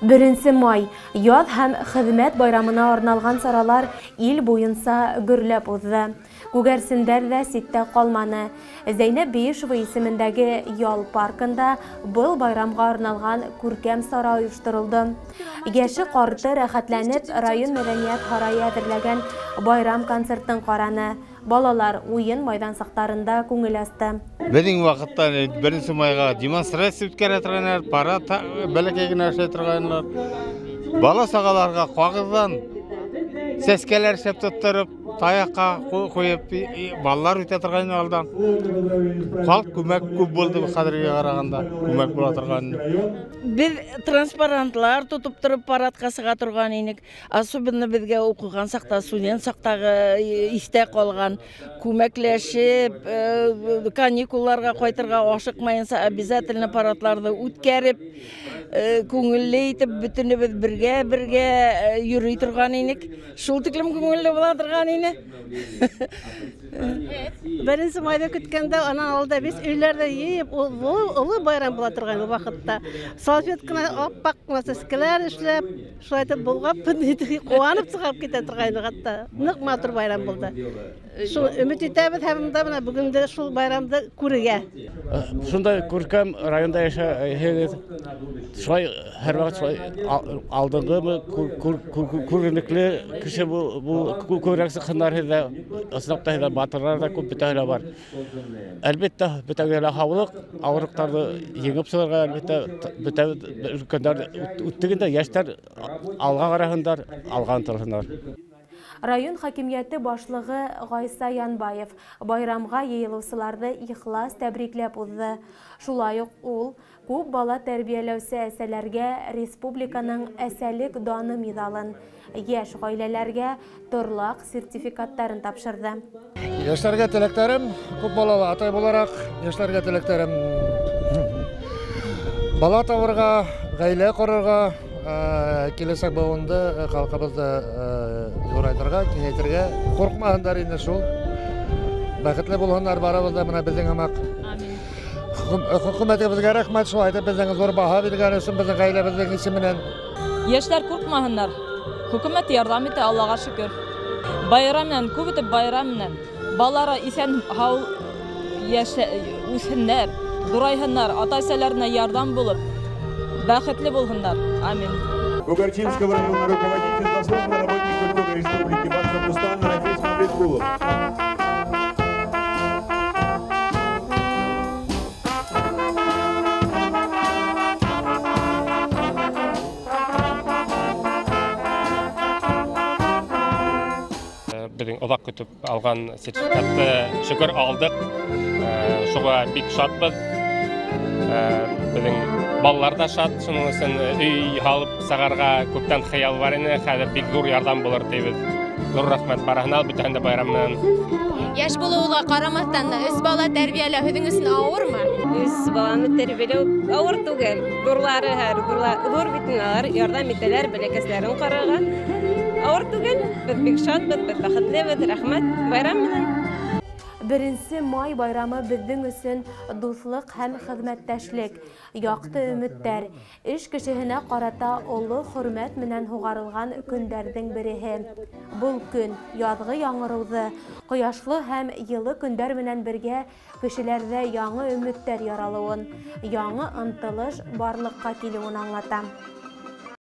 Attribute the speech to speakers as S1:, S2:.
S1: 1 май яҙ һәм хеҙмәт байрамына арналған саралар ил буйынса гөрләп уҙҙы. Күгәрсендәр ҙә ситтә ҡалманы. Зәйнәб Биишева исемендәге ял паркында был байрамға арналған күркәм сара ойошторолдо. Йәше ҡарты рәхәтләнеп район мәҙәниәт һарайы әҙерләгән байрам концертын ҡараны. Балалар уйын майҙансыҡтарында күңел асты.
S2: Беҙҙең ваҡытта 1 майға демонстрация үткәрә торғайнылар, парад бәләкәй генә эшләй торғайнылар. Бала сағаларға ҡағыҙҙан сәскәләр эшләп тоттороп, таяҡҡа ҡуйып, балалар үтә торғайны алдан. Халыҡ күмәк күп булды хәҙергә ҡарағанда, күмәк була торған.
S3: Беҙ транспарантлар тотоп тороп парадҡа сыға торған инек. Особенно беҙгә уҡыған саҡта, студент саҡтағы иҫтә ҡалған, күмәкләшеп, каникулларға ҡайтырға ашыҡмайынса обязательно парадларҙы үткәреп, күңелле итеп бөтөнөбөҙ бергә-бергә йөрөй торған инек. Шул тиклем күңелле була торған ине.
S4: 1 майҙы көткәндә, анан алда беҙ өйләрҙә йыйып, оло байрам була торған ул ваҡытта. Салфетканы аппаҡ ҡына сәскәләр эшләп, шулай итеп болғап, ҡыуанып сығып китә торғайныҡ хатта. Ныҡ матур байрам булды. Шул өмөт итәбеҙ һәм дә бына бөгөн дә шул байрамды күрергә.
S5: Шундай күркәм районда йәшәйһегеҙ. Шулай һәр ваҡыт шулай алдынғымы, күренекле кеше күберәк сыҡһындар һеҙҙә, ысынлап та һеҙҙә батырҙар ҙа күп, бөтәһе лә бар. Әлбиттә, бөтәгеҙгә лә һаулыҡ, ауырлыҡтарҙы еңеп сығырға, әлбиттә, бөтә өлкәндәр үттегендә йәштәр алға ҡараһындар, алға ынтылһындар.
S1: Район хакимиәте башлығы Ғайса Янбаев байрамға йыйылыусыларҙы ихлас тәбрикләп уҙҙы. Шулай уҡ ул күп бала тәрбиәләүсе әсәләргә республиканың әсәлек даны миҙалын, йәш ғаиләләргә торлаҡ сертификаттарын тапшырҙы.
S6: Йәштәргә теләктәрем, күп балалы атай булараҡ, йәштәргә теләктәрем бала табырға, ғаилә ҡорорға, киләсәк быуынды, халҡыбыҙҙы ҙурайтырға, киңәйтергә. Ҡурҡмаһындар инде шул. Бәхетле булһындар барыбыҙ да, бына беҙҙең һымаҡ. Хөкүмәтебеҙгә рәхмәт, шулай итеп беҙҙең ҙур баһа биргән өсөн, беҙҙең ғаиләбеҙҙең исеменән.
S7: Йәштәр ҡурҡмаһындар. Хөкүмәт ярҙам итә, Аллаға шөкөр. Байрам менән, күп итеп байрам менән. Балалары иҫән һау үҫһендәр, ҙурайһындар, ата-әсәләренә ярҙам булып, бәхетле булһындар. Амин.
S8: Кугарчинского района руководитель, заслуженный работник культуры Республики Башкортостан Рафис Мамбеткулов.
S9: Беҙҙең оҙаҡ көтөп алған сертификатты шөкөр алдыҡ. Шуға бик шатбыҙ. Беҙҙең балалар ҙа шат, шуның өсөн өй һалып сығарға күптән хыял бар ине. Хәҙер бик ҙур ярҙам булыр тибеҙ. Ҙур рәхмәт барыһына, бөтәһен дә байрам менән.
S1: Йәш булыуға ҡарамаҫтан, 3 бала тәрбиәләү һеҙҙең өсөн ауырмы?
S10: 3 баланы тәрбиәләү ауыр түгел. Ҙурлары һәр ҙур бит инде, алар ярҙам итәләр, бәләкәсләрен ҡарарға. Ауыр түгел, беҙ бик шатбыҙ, беҙ бәхетлебеҙ, рәхмәт байрам менән.
S1: 1 май байрамы беҙҙең өсөн дуҫлыҡ һәм хеҙмәттәшлек, яҡты өмөттәр, эш кешеһенә ҡарата оло хөрмәт менән һуғарылған көндәрҙең береһе. Был көн яҙғы яңырыуҙы, ҡояшлы һәм йылы көндәр менән бергә кешеләрҙә яңы өмөттәр яралыуын, яңы ынтылыш барлыҡҡа килеүен аңлата.